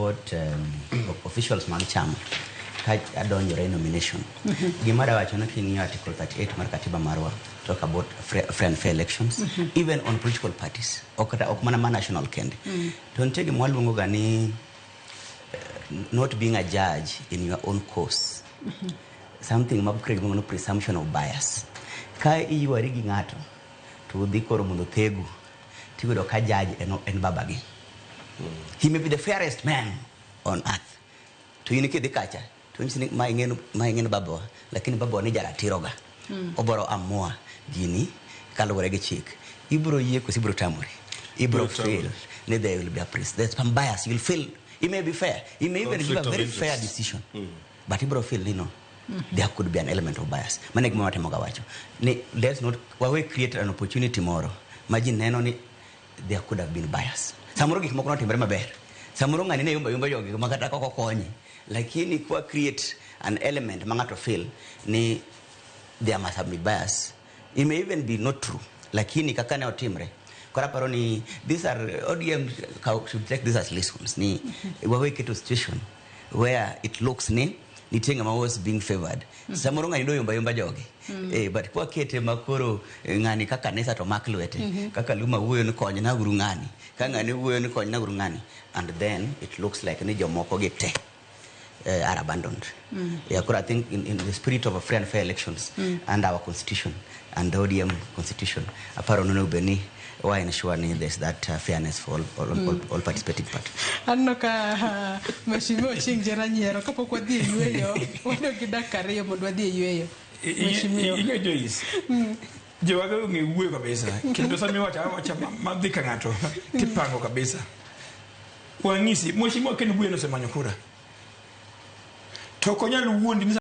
about officials mag chama ka adonjore e nomination. Gima adwa wacho ni king'iyo Article 38 mar katiba marwa talk about free and fair elections, even on political parties, ok kata ok mana ma national kende. To nitie gima waluongo ga ni not being a judge in your own cause. Something ma create gima presumption of bias. Ka iywari gi ng'ato to udhi koro mondo thegu, tiyudo ka judge en babagi. He may be the fairest man on earth. To in kidhi kacha to nyisi ni ma ing'eno, ma ing'eno babawa, lakini babawa ni jaratiro ga. Oboro amua gini kaluwore gi chik. Ibro yie koso ibro tamori? Ibro Ibro tamori. feel ni there will be a priest. There's some bias. You'll feel he may be fair. He may even give a Conflict of very fair interest. Decision. But ibro feel ni no. There could be an element of bias. Mano e gima watemo ga wacho. Ni let's not wawe create an opportunity moro ma ji neno ni there could have been bias. Samoro gik moko notimore maber. Samoro ng'ani ne yomba yomba jogi ma kata kok okonye. Lakini kwa create an element ma ng'ato feel ni there must have been bias. It may even be not true. Lakini kaka ne otimre. Koro aparo ni these are ODM should take this as lessons. Ni wawe keto situation where it looks ni nitie ng'ama was being favored. Samoro ng'ani do yomba yomba jogi. But kwa kete makoro ng'ani ka kanisa to mak lwete. Kaka Luma wuoyo ni konyna uru ng'ani. Ka ng'ani wuoyo ni konyna uru ng'ani. And then it looks like ni jomoko gi te are abandoned. Yeah, koro I think in the spirit of a free and fair elections and our constitution and the ODM constitution, aparo nonego bed ni wa ensure ni there's that fairness for all participating parties. Aneno ka Mheshimiwa Ochieng' Jera nyiero kapok wadhi e yweyo. Wadong' gi dakika 2 mondo wadhi e yweyo. Mheshimiwa. Ing'e Joyce, jowaga ong'e wuoyo kabisa, kendo sama iwacho awacha madhi ka ng'ato tipango kabisa. Wang'isi mheshimiwa Ken Obuya nosemanyo kura, to ok onyal wuondi ni